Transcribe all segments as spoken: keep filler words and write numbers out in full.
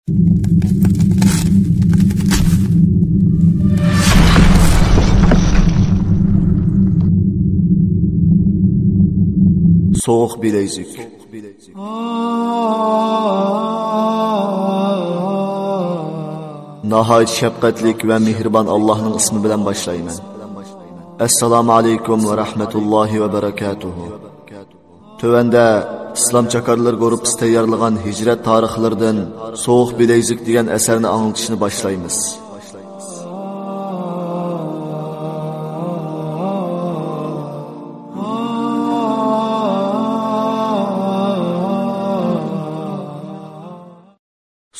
سوغۇق بىلەيزۈك. ناھايىتى شەپقەتلىك ۋە مېھرىبان ئاللاھنىڭ ئىسمى بىلەن باشلايمەن. ئەسسالامۇ ئەلەيكۇم ۋە رەھمەتۇللاھى ۋە بەرەكاتۇھۇ. تۆۋەندە ئىسلام چاكارلىرى گۇرۇپپىسى تەييارلىغان ھىجرەت تارىخلىرىدىن سوغۇق بىلەيزۈك دېگەن ئەسەرنى ئاڭلىتىشنى باشلايمىز.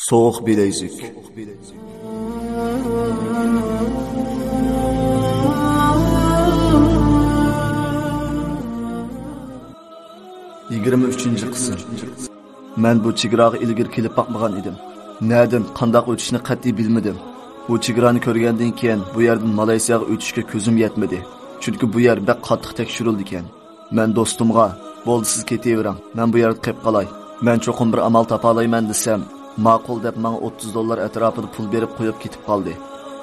سوغۇق بىلەيزۈك. يىگىرمە ئۈچىنچى قىسىم. مەن بۇ چېگراغا ئىلگىرى كېلىپ باقمىغان ئىدىم. نەدىن، قانداق ئۆتۈشنى قەتئىي بىلمىدىم. بۇ چېگرانى كۆرگەندىن كېيىن بۇ يەردىن مالايسىياغا ئۆتۈشكە كۆزۈم يەتمىدى. چۈنكى بۇ يەر بەك قاتتىق تەكشۈرۈلىدىكەن. مەن دوستۇمغا، «بولدى، سىز كېتىۋېرىڭ، مەن بۇ يەردە قېلىپ قالاي. مەن چوقۇم بىر ئامال تاپالايمەن» دېسەم، «ماقۇل» دەپ، ماڭا ئوتتۇز دوللار ئەتراپىدا پۇل بېرىپ قويۇپ كېتىپ قالدى.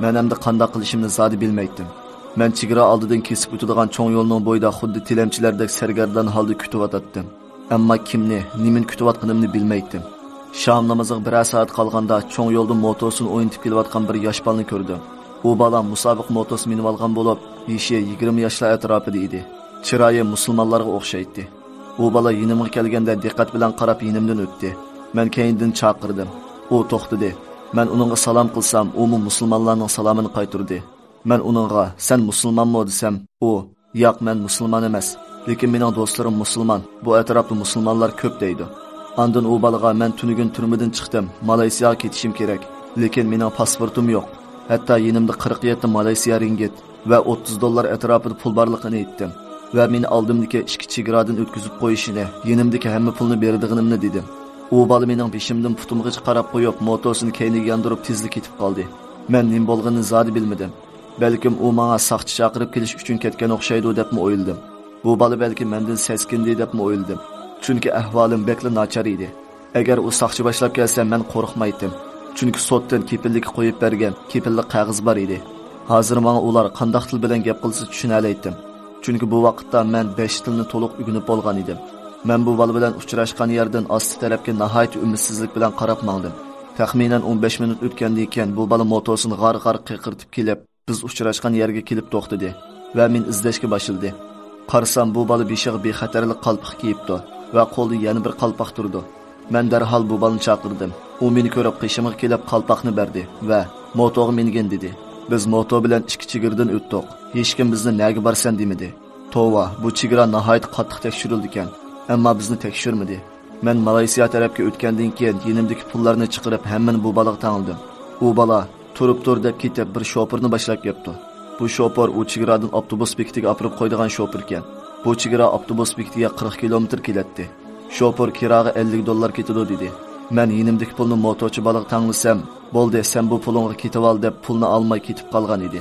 مەن ئەمدى قانداق قىلىشىمنى زادى بىلمەيتتىم. مەن چېگرا ئالدىدىن كېسىپ ئۆتىدىغان چوڭ يولنىڭ بويىدا خۇددى تىلەمچىلەردەك سەرگەردان ھالدا كۈتۈۋاتاتتىم. ئەمما كىمنى، نېمىنى كۈتۈۋاتقىنىمنى بىلمەيتتىم. شام نامىزىغا بىرەر سائەت قالغاندا، چوڭ يولدا موتوسىنى ئوينىتىپ كېلىۋاتقان بىر ياش بالىنى كۆردۈم. ئۇ بالا مۇسابىقە موتوسى مىنىۋالغان بولۇپ، يېشى يىگىرمە ياشلار ئەتراپىدا ئىدى. چىرايى مۇسۇلمانلارغا ئوخشايتتى. ئۇ بالا يېنىمغا كەلگەندە دىققەت بىلەن قاراپ يېنىمدىن ئۆتتى. مەن كەينىدىن چاقىردىم. ئۇ توختىدى. مەن ئۇنىڭغا سالام قىلسام، ئۇمۇ مۇسۇلمانلارنىڭ سالامىنى قايتۇردى. مەن ئۇنىڭغا، «سەن مۇسۇلمانمۇ؟» دېسەم، ئۇ، «ياق، مەن مۇسۇلمان ئەمەس، لېكىن مېنىڭ دوستلىرىم مۇسۇلمان، بۇ ئەتراپتا مۇسۇلمانلار كۆپ» دەيدۇ. ئاندىن ئۇ بالىغا، «مەن تۈنۈگۈن تۈرمىدىن چىقتىم، مالايسىياغا كېتىشىم كېرەك، لېكىن مېنىڭ پاسپورتۇم يوق. ھەتتا يېنىمدا قىرىق يەتتە مالايسىيا رىنگىت ۋە ئوتتۇز دوللار ئەتراپىدا پۇل بارلىقىنى ئېيتتىم ۋە مېنى ئالدىمدىكى ئىچكى چېگرادىن ئۆتكۈزۈپ قويۇشىنى، يېنىمدىكى ھەممە پۇلنى بېرىدىغىنىمنى دېدىم.» ئۇ بالا مېنىڭ بېشىمدىن پۇتۇمغىچە قاراپ قويۇپ، موتوسىنى كەينىگە ياندۇرۇپ تېزلا كېتىپ قالدى. مەن نېمە بولغىنىنى زادى بىلمىدىم. بەلكىم ئۇ ماڭا ساقچى چاقىرىپ كېلىش ئۈچۈن كەتكەن ئوخشايدۇ دەپمۇ ئويلىدىم. بۇ بالا بەلكىم مەندىن سەسكىندى دەپمۇ ئويلىدىم. چۈنكى ئەھۋالىم بەكلا ناچار ئىدى. ئەگەر ئۇ ساقچى باشلاپ كەلسە، مەن قورقمايتتىم. چۈنكى سوتتىن كېپىللىككە قويۇپ بەرگەن كېپىللىك قەغىزى بار ئىدى. ھازىر ماڭا ئۇلار قانداق تىل بىلەن گەپ قىلسا چۈشىنەلەيتتىم. چۈنكى بۇ ۋاقىتتا مەن بەش تىلنى تولۇق ئۆگىنىپ بولغان ئىدىم. مەن بۇ بالا بىلەن ئۇچراشقان يەردىن ئاستى تەرەپكە ناھايىتى ئۈمىدسىزلىك بىلەن قاراپ ماڭدىم. تەخمىنەن ئون بەش مىنۇت ئۆتكەندىن كېيىن بۇ بالا موتوسىنى غار-غار قىرقىرىتىپ كېلىپ، بىز ئۇچراشقان يەرگە كېلىپ توختىدى ۋە مېنى ئىزدەشكە باشلىدى. قارىسام، بۇ بالا بېشىغا بىخەتەرلىك قالپىقى كىيىپتۇ ۋە قولىدا يەنە بىر قالپاق تۇرىدۇ. مەن دەرھال بۇ بالىنى چاقىردىم. ئۇ مېنى كۆرۈپ قېشىمغا كېلىپ قالپاقنى بەردى ۋە «موتوغا مىنگىن» دېدى. بىز موتو بىلەن ئىككى چېگرىدىن ئۆتتۇق. ھېچكىم بىزنى نەگە بارىسەن دېمىدى. توۋا، بۇ چېگرا ناھايىتى قاتتىق تەكشۈرۈلىدىكەن. ئەمما بىزنى تەكشۈرمىدى. مەن مالايسىيا تەرەپكە ئۆتكەندىن كېيىن يېنىمدىكى پۇللارنى چىقىرىپ ھەممىنى بۇ بالىغا تەڭلىدىم. ئۇ بالا، «تۇرۇپ تۇر» دەپ كېتىپ، بىر شوپۇرنى باشلاپ كەپتۇ. بۇ شوپۇر ئۇ چېگرادىن ئاپتوبۇس بېكىتىگە ئاپىرىپ قويىدىغان شوپۇركەن. بۇ چېگرا ئاپتوبۇس بېكىتىگە قىرىق كىلومېتىر كېلەتتى. شوپۇر كىراغا ئەللىك دوللار كېتىدۇ دېدى. مەن يېنىمدىكى پۇلنى موتورچى بالىغا تەڭلىسەم، «بولدى، سەن بۇ پۇلۇڭغا كېتىۋال» دەپ پۇلنى ئالماي كېتىپ قالغان ئىدى.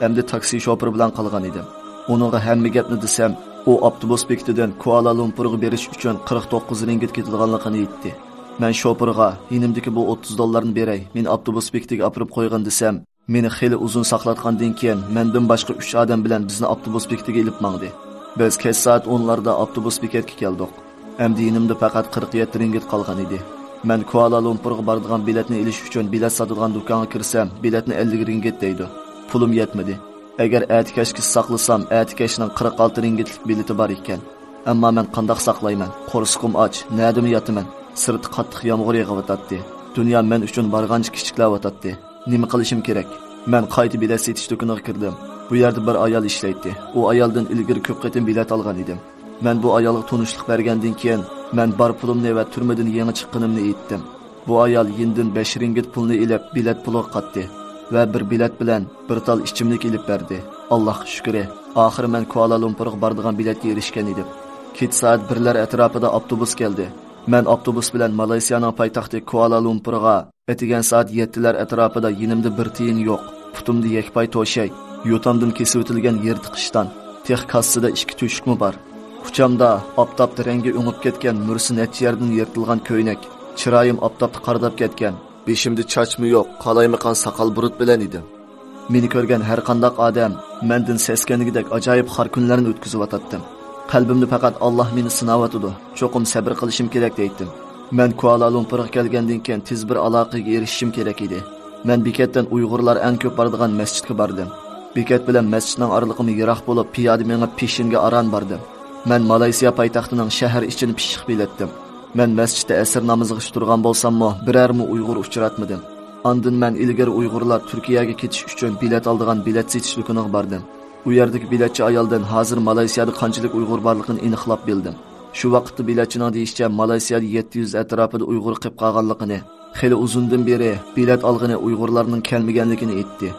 ئەمدى تاكسى شوپۇرى بىلەن قالغان ئىدىم. ئۇنىڭغا ھەممە گەپنى دېسەم، ئۇ ئاپتوبۇس بېكىتىدىن كۇئالا لۇمپۇرغا بېرىش ئۈچۈن قىرىق توققۇز رىنگىت كېتىدىغانلىقىنى ئېيتتى. مەن شوپۇرغا، «يېنىمدىكى بۇ ئوتتۇز دوللارنى بېرەي، مېنى ئاپتوبۇس بېكىتىگە ئاپىرىپ قويغىن» دېسەم، مېنى خېلى ئۇزۇن ساقلاتقاندىن كېيىن، مەندىن باشقا ئۈچ ئادەم بىلەن بىزنى ئاپتوبۇس بېكىتىگە ئېلىپ ماڭدى. بىز كەچ سائەت ئونلاردا ئاپتوبۇس بېكەتكە كەلدۇق. ئەمدى يېنىمدا پەقەت قىرىق يەتتە رىنگىت قالغان ئىدى. مەن كۇئالا لۇمپۇرغا بارىدىغان بېلەتنى ئېلىش ئۈچۈن بېلەت ساتىدىغان دۇكانغا كىرسەم، بېلەتنى ئەللىك رىنگىت دەيدۇ. پۇلۇم يەتمىدى. ئەگەر ئەتە كەچكىچە ساقلىسام، ئەتە كەچنىڭ قىرىق ئالتە رىنگىتلىك بېلىتى بار ئىكەن. ئەمما مەن قانداق ساقلايمەن؟ قورسىقىم ئاچ، نەدىمۇ ياتىمەن؟ سىرتتا قاتتىق يامغۇر يېغىۋاتاتتى. دۇنيا مەن ئۈچۈن بارغانچە كىچىكلەۋاتاتتى. نېمە قىلىشىم كېرەك؟ مەن قايتا بېلەت سېتىش دۇكىنىغا كىردىم. بۇ يەردە بىر ئايال ئىشلەيتتى. ئۇ ئايالدىن ئىلگىرى كۆپ قېتىم بېلەت ئالغان ئىدىم. مەن بۇ ئايالغا تونۇشلۇق بەرگەندىن كېيىن، مەن بار پۇلۇمنى ۋە تۈرمىدىن يېڭى چىققىنىمنى ئېيتتىم. بۇ ئايال يېنىدىن بەش رىنگىت پۇلنى ئېلىپ، بېلەت پۇلىغا قاتتى ۋە بىر بېلەت بىلەن بىر تال ئىچىملىك ئېلىپ بەردى. ئاللاھقا شۈكرى، ئاخىرى مەن كۇئالا لۇمپۇرغا بارىدىغان بېلەتكە ئېرىشكەن ئىدىم. كېچە سائەت بىرلەر ئەتراپىدا ئاپتوبۇس كەلدى. مەن ئاپتوبۇس بىلەن مالايسىيانىڭ پايتەختى كۇئالا لۇمپۇرغا ئەتىگەن سائەت يەتتىلەر ئەتراپىدا يېنىمدا بىر تىيىن يوق، پۇتۇمدا يەكپاي توشاي، يوتامدىن كېسىۋېتىلگەن يىرتىق ئىشتان، تېخى كاسسىدا ئىككى تۆشۈكمۇ بار. ئۇچامدا ئاپتاپتا رەڭگى ئۆڭۈپ كەتكەن مۈرىسى نەچچە يەردىن يىرتىلغان كۆينەك، چىرايىم ئاپتاپتا قارىداپ كەتكەن، بېشىمدا چاچمۇ يوق، قالايمىقان ساقال بۇرۇت بىلەن ئىدىم. مېنى كۆرگەن ھەرقانداق ئادەم مەندىن سەسكەنگۈدەك ئاجايىپ خار كۈنلەرنى ئۆتكۈزۈۋاتاتتىم. قەلبىمدە پەقەت «ئاللاھ مېنى سىناۋاتىدۇ، چوقۇم سەبرى قىلىشىم كېرەك» دەيتتىم. مەن كۇئالا لۇمپۇرغا كەلگەندىن كېيىن تېز بىر ئالاقىگە ئېرىشىشىم كېرەك ئىدى. مەن بېكەتتىن ئۇيغۇرلار ئەڭ كۆپ بارىدىغان مەسچىتكە باردىم. بېكەت بىلەن مەسچىتنىڭ ئارىلىقىمۇ يىراق بولۇپ، پىيادە مېڭىپ پېشىنگە ئاران باردىم. مەن مالايسىيا پايتەختىنىڭ شەھەر ئىچىنى پىششىق بىلەتتىم. مەن مەسچىتتە ئەسىر نامىزىغىچە تۇرغان بولساممۇ، بىرەرمۇ ئۇيغۇر ئۇچراتمىدىم. ئاندىن مەن ئىلگىرى ئۇيغۇرلار تۈركىيەگە كېتىش ئۈچۈن بېلەت ئالىدىغان بېلەت سېتىش دۇكىنىغا باردىم. ئۇ يەردىكى بېلەتچى ئايالدىن ھازىر مالايسىيادا قانچىلىك ئۇيغۇر بارلىقىنى ئېنىقلاپ بىلدىم. شۇ ۋاقىتتا بېلەتچىنىڭ دېيىشىچە، مالايسىيادا يەتتە يۈز ئەتراپىدا ئۇيغۇر قېلىپ قالغانلىقىنى، خېلى ئۇزۇندىن بېرى بېلەت ئالغىنى ئۇيغۇرلارنىڭ كەلمىگەنلىكىنى ئېيتتى.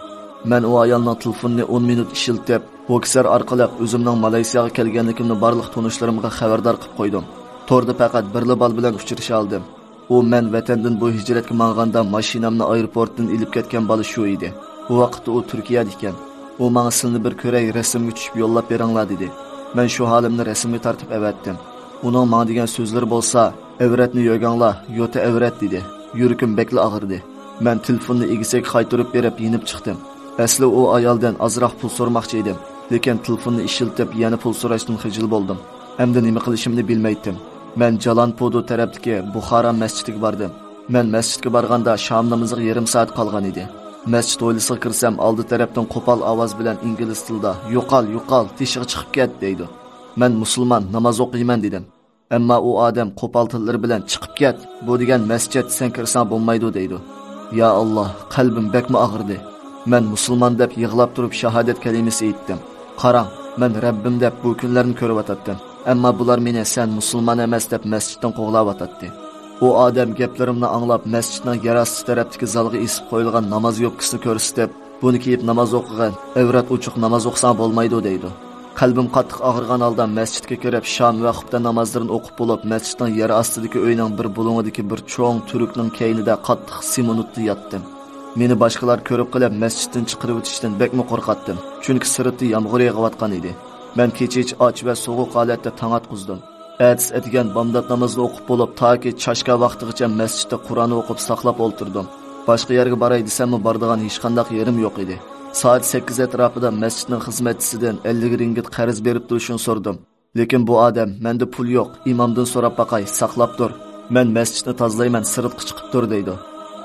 مەن ئۇ ئايالنىڭ تېلېفونىنى ئون مىنۇت ئىشلىتىپ، ۋوكسەر ئارقىلىق ئۆزۈمنىڭ مالايسىياغا كەلگەنلىكىمنى بارلىق تونۇشلىرىمغا خەۋەردار قىلىپ قويدۇم. توردا پەقەت بىرلا بالا بىلەن ئۇچرىشالدىم. ئۇ مەن ۋەتەندىن بۇ ھىجرەتكە ماڭغاندا ماشىنامنى ئايروپورتتىن ئېلىپ كەتكەن بالا شۇ ئىدى. ئۇ ۋاقىتتا ئۇ تۈركىيەدە ئىكەن. ئۇ ماڭا «سىلىنى بىر كۆرەي، رەسىمگە چۈشۈپ يوللاپ بېرىڭلار» دېدى. مەن شۇ ھالىمنى رەسىمگە تارتىپ ئەۋەتتىم. ئۇنىڭ ماڭا دېگەن سۆزلىرى بولسا، «ئەۋرەتنى يۆگەڭلار، يوتا ئەۋرەت» دېدى. يۈرىكىم بەكلا ئاغرىدى. مەن تېلېفوننى ئىگىسىگە قايتۇرۇپ بېرىپ يېنىپ چىقتىم. ئەسلى ئۇ ئايالدىن ئازراق پۇل سورىماقچى ئىدىم، لېكىن تېلېفوننى ئىشلىتىپ يەنە پۇل سوراشتىن خىجىل بولدۇم. ئەمدى نېمە قىلىشىمنى بىلمەيتتىم. مەن جالانپۇدۇ تەرەپتىكى بۇخارا مەسچىتىگە باردىم. مەن مەسچىتكە بارغاندا شام نامىزىغا يېرىم سائەت قالغان ئىدى. مەسچىت ھويلىسىغا كىرسەم، ئالدى تەرەپتىن قوپال ئاۋاز بىلەن ئىنگلىز تىلىدا «يوقال، يوقال، تېشىغا چىقىپ كەت» دەيدۇ. «مەن مۇسۇلمان، ناماز ئوقۇيمەن» دېدىم. ئەمما ئۇ ئادەم قوپال تىللىرى بىلەن «چىقىپ كەت، بۇ دېگەن مەسچىت، سەن كىرسەڭ بولمايدۇ» دەيدۇ. يا ئاللاھ، قەلبىم بەكمۇ ئاغرىدى. مەن مۇسۇلمان دەپ يىغلاپ تۇرۇپ شاھادەت كەلىمىسى ئېيتتىم. قاراڭ، مەن رەببىم دەپ بۇ كۈنلەرنى كۆرۈۋاتاتتىم. ئەمما بۇلار مېنى «سەن مۇسۇلمان ئەمەس» دەپ مەسچىتتىن قوغلاۋاتاتتى. ئۇ ئادەم گەپلىرىمنى ئاڭلاپ، مەسچىتنىڭ يەر ئاستى تەرەپتىكى زالغا ئېسىپ قويۇلغان ناماز يوپكىسىنى كۆرسىتىپ، «بۇنى كىيىپ ناماز ئوقۇغىن، ئەۋرەت ئوچۇق ناماز ئوقۇساڭ بولمايدۇ» دەيدۇ. قەلبىم قاتتىق ئاغرىغان ھالدا مەسچىتكە كىرىپ، شام ۋە خۇپتە نامازلىرىنى ئوقۇپ بولۇپ، مەسچىتنىڭ يەر ئاستىدىكى ئۆينىڭ بىر بۇلۇڭىدىكى بىر چوڭ تۈركنىڭ كەينىدە قاتتىق سېمونتتا ياتتىم. مېنى باشقىلار كۆرۈپ قېلىپ، مەسچىتتىن چىقىرىۋېتىشتىن بەكمۇ قورقاتتىم، چۈنكى سىرتتا يامغۇر يېغىۋاتقان ئىدى. مەن كېچىچە ئاچ ۋە سوغۇق ھالەتتە تاڭ ئاتقۇزدۇم. ئەتىسى ئەتىگەن بامدات نامىزىنى ئوقۇپ بولۇپ، تاكى چاشكا ۋاقتىغىچە مەسچىتتە قۇرئان ئوقۇپ ساقلاپ ئولتۇردۇم. باشقا يەرگە باراي دېسەممۇ، بارىدىغان ھېچقانداق يېرىم يوق ئىدى. سائەت سەككىز ئەتراپىدا مەسچىتنىڭ خىزمەتچىسىدىن ئەللىك رىڭگىت قەرز بېرىپ تۇرۇشىنى سورىدىم. لېكىن بۇ ئادەم، «مەندە پۇل يوق، ئىمامدىن سوراپ باقاي، ساقلاپ تۇر. مەن مەسچىتنى تازىلايمەن، سىرتقا چىقىپ تۇر» دەيدۇ.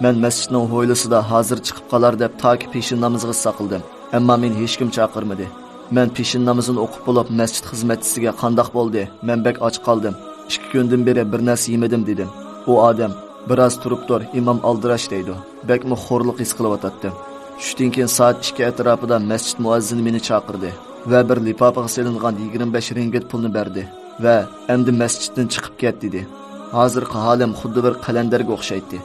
مەن مەسچىتنىڭ ھويلىسىدا ھازىر چىقىپ قالار دەپ تاكى پېشىن نامىزىغىچە ساقلىدىم. ئەمما مېنى ھېچكىم چاقىرمىدى. مەن پېشىن نامىزىنى ئوقۇپ بولۇپ، مەسچىت خىزمەتچىسىگە، «قانداق بولدى؟ مەن بەك ئاچ قالدىم. ئىككى كۈندىن بېرى بىر نەرسە يېمىدىم» دېدىم. ئۇ ئادەم، «بىراز تۇرۇپ تۇر، ئىمام ئالدىراش» دەيدۇ. بەكمۇ خورلۇق ھېس قىلىۋاتاتتىم. چۈشتىن كېيىن سائەت ئىككى ئەتراپىدا مەسچىت مۇئەززىنى مېنى چاقىردى ۋە بىر لىپاپىغا سېلىنغان يىگىرمە بەش رىڭگىت پۇلنى بەردى ۋە، «ئەمدى مەسچىتتىن چىقىپ كەت» دېدى. ھازىرقى ھالىم خۇددى بىر قەلەندەرگە ئوخشايتتى.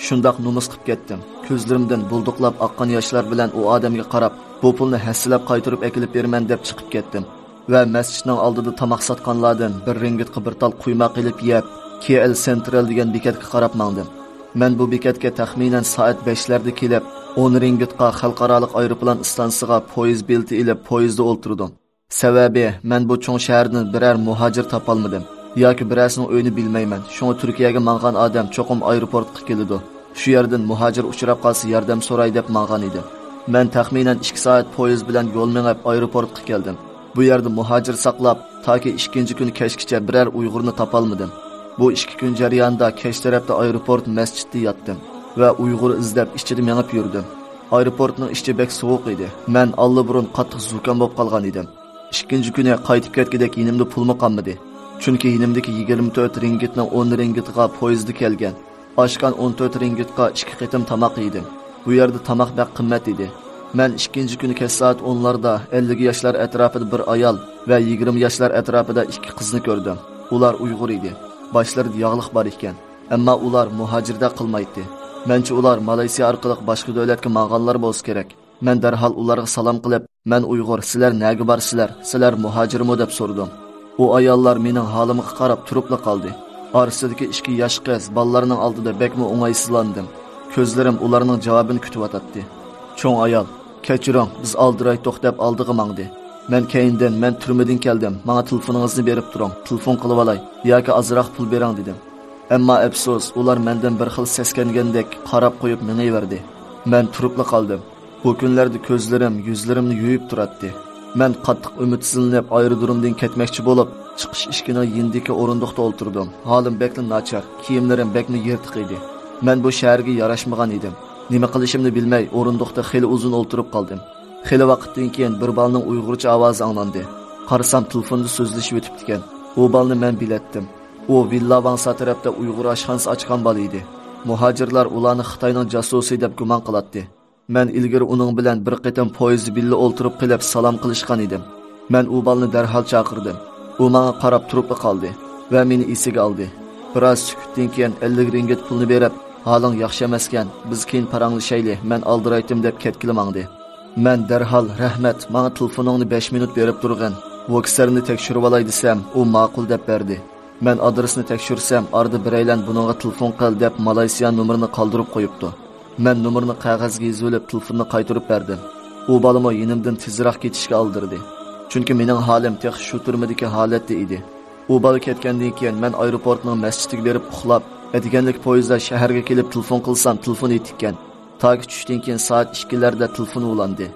شۇنداق نومۇس قىلىپ كەتتىم. كۆزلىرىمدىن بۇلدۇقلاپ ئاققان ياشلار بىلەن ئۇ ئادەمگە قاراپ، بۇ پۇلنى ھەسسىلەپ قايتۇرۇپ ئەكېلىپ بېرىمەن دەپ چىقىپ كەتتىم ۋە مەسچىتنىڭ ئالدىدا تاماق ساتقانلاردىن بىر رىڭگىتقا بىر تال قۇيماق ئېلىپ يەپ، «كي ئېل سېنترال» دېگەن بېكەتكە قاراپ ماڭدىم. مەن بۇ بېكەتكە تەخمىنەن سائەت بەشلەردە كېلىپ، ئون رىڭگىتقا خەلقئارالىق ئايروپىلان ئىستانسىسىغا پويىز بېلىتى ئېلىپ، پويىزدا ئولتۇردۇم. سەۋەبى، مەن بۇ چوڭ شەھەردىن بىرەر مۇھاجىر تاپالمىدىم ياكى بىرەرسىنىڭ ئۆيىنى بىلمەيمەن، شۇڭا تۈركىيەگە ماڭغان ئادەم چوقۇم ئايروپورتقا كېلىدۇ. شۇ يەردىن مۇھاجىر ئۇچراپ قالسا ياردەم سوراي دەپ ماڭغان ئىدىم. مەن تەخمىنەن ئىككى سائەت پويىز بىلەن يول مېڭىپ ئايروپورتقا كەلدىم. بۇ يەردە مۇھاجىر ساقلاپ، تاكى ئىككىنچى كۈنى كەچكىچە بىرەر ئۇيغۇرنى تاپالمىدىم. بۇ ئىككى كۈن جەريانىدا كەچ تەرەپتە ئايروپورت مەسچىتتە ياتتىم ۋە ئۇيغۇر ئىزدەپ ئىچىدە مېڭىپ يۈردۈم. ئايروپورتنىڭ ئىچى بەك سوغۇق ئىدى. مەن ئاللىبۇرۇن قاتتىق زۇكام بولۇپ قالغان ئىدىم. ئىككىنچى كۈنى قايتىپ كەتكۈدەك يېنىمدا پۇلمۇ قالمىدى. چۈنكى يېنىمدىكى يىگىرمە تۆت رىڭگىتنىڭ ئون رىڭگىتىغا پويىزدا كەلگەن، ئاشقان ئون تۆت رىڭگىتقا ئىككى قېتىم تاماق يېدىم. بۇ يەردە تاماق بەك قىممەت ئىدى. مەن ئىككىنچى كۈنى كەچ سائەت ئونلاردا ئەللىك ياشلار ئەتراپىدا بىر ئايال ۋە يىگىرمە ياشلار ئەتراپىدا ئىككى قىزنى كۆردۈم. ئۇلار ئۇيغۇر ئىدى. باشلىرىدا ياغلىق بار ئىكەن. ئەمما ئۇلار مۇھاجىردەك قىلمايتتى. مەنچە ئۇلار مالايسىيا ئارقىلىق باشقا دۆلەتكە ماڭغانلار بولسا كېرەك. مەن دەرھال ئۇلارغا سالام قىلىپ، «مەن ئۇيغۇر، سىلەر نەگە بارىسىلەر؟ سىلەر مۇھاجىرمۇ؟» دەپ سورىدىم. ئۇ ئاياللار مېنىڭ ھالىمغا قاراپ تۇرۇپلا قالدى. ئارىسىدىكى ئىككى ياش قىز بالىلارنىڭ ئالدىدا بەكمۇ ئوڭايسىزلاندىم. كۆزلىرىم ئۇلارنىڭ جاۋابىنى كۈتۈۋاتاتتى. چوڭ ئايال، «كەچۈرۈڭ، بىز ئالدىرايتتۇق» دەپ ئالدىغا ماڭدى. مەن كەينىدىن، «مەن تۈرمىدىن كەلدىم، ماڭا تېلېفونىڭىزنى بېرىپ تۇرۇڭ، تېلېفون قىلىۋالاي ياكى ئازراق پۇل بېرىڭ» دېدىم. ئەمما ئەپسۇس، ئۇلار مەندىن بىر خىل سەسكەنگەندەك قاراپ قويۇپ مېڭىۋەردى. مەن تۇرۇپلا قالدىم. بۇ كۈنلەردە كۆزلىرىم، يۈزلىرىمنى يۇيۇپ تۇراتتى. مەن قاتتىق ئۈمىدسىزلىنىپ، ئايرودرومدىن كەتمەكچى بولۇپ، چىقىش ئىشىكىنىڭ يېنىدىكى ئورۇندۇقتا ئولتۇردۇم. ھالىم بەكلا ناچار، كىيىملىرىم بەكمۇ يىرتىق ئىدى. مەن بۇ شەھەرگە ياراشمىغان ئىدىم. نېمە قىلىشىمنى بىلمەي، ئورۇندۇقتا خېلى ئۇزۇن ئولتۇرۇپ قالدىم. خېلى ۋاقىتتىن كېيىن بىر بالىنىڭ ئۇيغۇرچە ئاۋازى ئاڭلاندى. قارىسام، تېلېفوندا سۆزلىشىۋېتىپتىكەن. ئۇ بالىنى مەن بىلەتتىم. ئۇ ۋىللا ۋاڭسا تەرەپتە ئۇيغۇر ئاشخانىسى ئاچقان بالا ئىدى. مۇھاجىرلار ئۇلارنى خىتاينىڭ جاسۇسى دەپ گۇمان قىلاتتى. مەن ئىلگىرى ئۇنىڭ بىلەن بىر قېتىم پويىزدا بىللە ئولتۇرۇپ قېلىپ سالام قىلىشقان ئىدىم. مەن ئۇ بالىنى دەرھال چاقىردىم. ئۇ ماڭا قاراپ تۇرۇپلا قالدى ۋە مېنى ئېسىگە ئالدى. بىراز سۈكۈتتىن كېيىن ئەللىك رىڭگىت پۇلنى بېرىپ، ھالىڭ ياخشى ئەمەسكەن، بىز كېيىن پاراڭلىشايلى، مەن ئالدىرايتتىم دەپ كەتكىلى ماڭدى. مەن دەرھال، رەھمەت، ماڭا تېلېفونۇڭنى بەش مىنۇت بېرىپ تۇرغىن، ۋوكسېرنى تەكشۈرۈۋالاي دېسەم، ئۇ ماقۇل دەپ بەردى. مەن ئادرېسنى تەكشۈرسەم، ئارىدا بىرەيلەن بۇنىڭغا تېلېفون قىل دەپ مالايسىيا نومۇرىنى قالدۇرۇپ قويۇپتۇ. مەن نومۇرنى قەغەزگە يېزىۋېلىپ تېلېفوننى قايتۇرۇپ بەردىم. ئۇ بالىمۇ يېنىمدىن تېزراق كېتىشكە ئالدىرىدى. چۈنكى مېنىڭ ھالىم تېخى شۇ تۈرمىدىكى ھالەتتە ئىدى. ئۇ بالا كەتكەندىن كېيىن مەن ئايروپورتنىڭ مەسچىتىگە بېرىپ ئۇخلاپ، ئەتىگەنلىك پويىزدا شەھەرگە كېلىپ تېلېفون قىلسام، تېلېفون ئېتىككەن. تاكى چۈشتىن كېيىن سائەت ئىككىلەردە تېلېفون ئۇلاندى.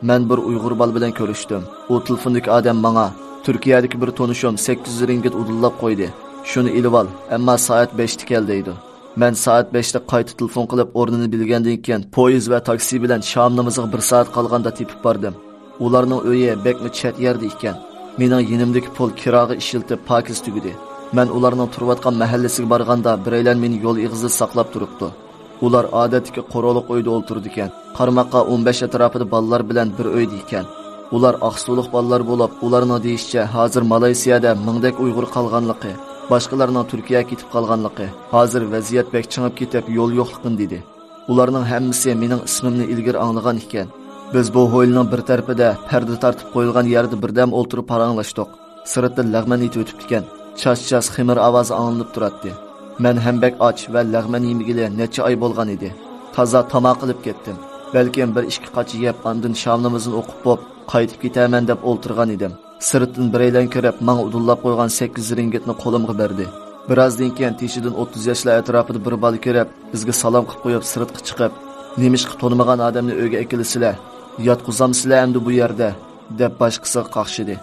مەن بىر ئۇيغۇر بالا بىلەن كۆرۈشتۈم. ئۇ تېلېفوندىكى ئادەم ماڭا، تۈركىيەدىكى بىر تونۇشۇم سەككىز يۈز رىڭگىت ئۇدۇللاپ قويدى. شۇنى ئېلىۋال، ئەمما سائەت بەشتە كەل دەيدۇ. مەن سائەت بەشتە قايتا تېلېفون قىلىپ ئورنىنى بىلگەندىن كېيىن، پويىز ۋە تاكسى بىلەن شام نامىزىغا بىر سائەت قالغاندا تېپىپ باردىم. ئۇلارنىڭ ئۆيى بەكمۇ چەت يەردە ئىكەن. مېنىڭ يېنىمدىكى پۇل كىراغا ئىشلىتىپ پاكىز تۈگىدى. مەن ئۇلارنىڭ تۇرۇۋاتقان مەھەللىسىگە بارغاندا، بىرەيلەن مېنى يول ئېغىزىدا ساقلاپ تۇرۇپتۇ. ئۇلار ئادەتتىكى قورۇلۇق ئۆيدە ئولتۇرىدىكەن. قارىماققا ئون بەش ئەتراپىدا بالىلار بىلەن بىر ئۆيدە ئىكەن. ئۇلار ئاقسۇلۇق بالىلار بولۇپ، ئۇلارنىڭ دېيىشىچە، ھازىر مالايسىيەدە مىڭدەك ئۇيغۇر قالغانلىقى، باشقىلارنىڭ تۈركىيەگە كېتىپ قالغانلىقى، ھازىر ۋەزىيەت بەك چىڭىپ كېتىپ، يول يوقلۇقىنى دېدى. ئۇلارنىڭ ھەممىسى مېنىڭ ئىسمىمنى ئىلگىرى ئاڭلىغان ئىكەن. بىز بۇ ھويلىنىڭ بىر تەرىپىدە پەردە تارتىپ قويۇلغان يەردە بىردەم ئولتۇرۇپ پاراڭلاشتۇق. سىرتتا لەغمەن ئېتىۋېتىپتىكەن. چاس-چاس خېمىر ئاۋازى ئاڭلىنىپ تۇراتتى. مەن ھەم بەك ئاچ ۋە لەغمەن يېمىگىلى نەچچە ئاي بولغان ئىدى. تازا تاماق قىلىپ كەتتىم. بەلكىم بىر ئىككى قاچا يەپ، ئاندىن شام نامىزىنى ئوقۇپ بوپ، قايتىپ كېتەرمەن دەپ ئولتۇرغان ئىدىم. سىرتتىن بىرەيلەن كىرىپ، ماڭا ئۇدۇللاپ قويغان سەككىز رىڭگىتنى قولۇمغا بەردى. بىرازدىن كېيىن تېشىدىن ئوتتۇز ياشلار ئەتراپىدا بىر بالا كىرىپ، بىزگە سالام قىلىپ قويۇپ، سىرتقا چىقىپ، نېمىشقا تونۇمىغان ئادەمنى ئۆيگە ئەكېلىسىلە؟ ياتقۇزامسىلە ئەمدى بۇ يەردە؟ دەپ باشقىسىغا قاقشىدى.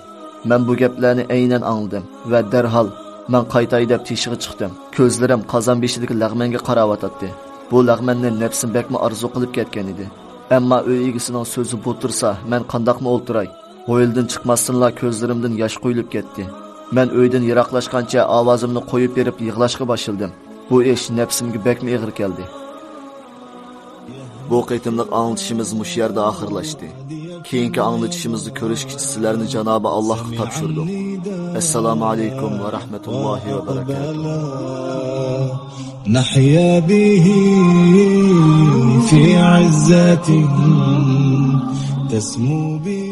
مەن بۇ گەپلەرنى ئەينەن ئاڭلىدىم ۋە دەرھال، مەن قايتاي دەپ تېشىغا چىقتىم. كۆزلىرىم قازان بېشىدىكى لەغمەنگە قاراۋاتاتتى. بۇ لەغمەننى نەپسىم بەكمۇ ئارزۇ قىلىپ كەتكەن ئىدى. ئەمما ئۆي ئىگىسىنىڭ سۆزى بۇ تۇرسا، مەن قانداقمۇ ئولتۇراي؟ ھويلىدىن چىقماستىنلا كۆزلىرىمدىن ياش قۇيۇلۇپ كەتتى. مەن ئۆيدىن يىراقلاشقانچە ئاۋازىمنى قويۇپ بېرىپ يىغلاشقا باشلىدىم. بۇ ئىش نەپسىمگە بەكمۇ ئېغىر كەلدى. بۇ قېتىملىق ئاڭلىتىشىمىز مۇشۇ يەردە ئاخىرلاشتى. كېيىنكى ئاڭلىتىشىمىزدا كۆرۈشكىچە سىلەرنى جانابى ئاللاھقا تاپشۇردۇق. ئەسسالامۇ ئەلەيكۇم ۋە رەھمەتۇللاھى ۋە بەرەكاتۇھ. نحيا به في عزة تسمو به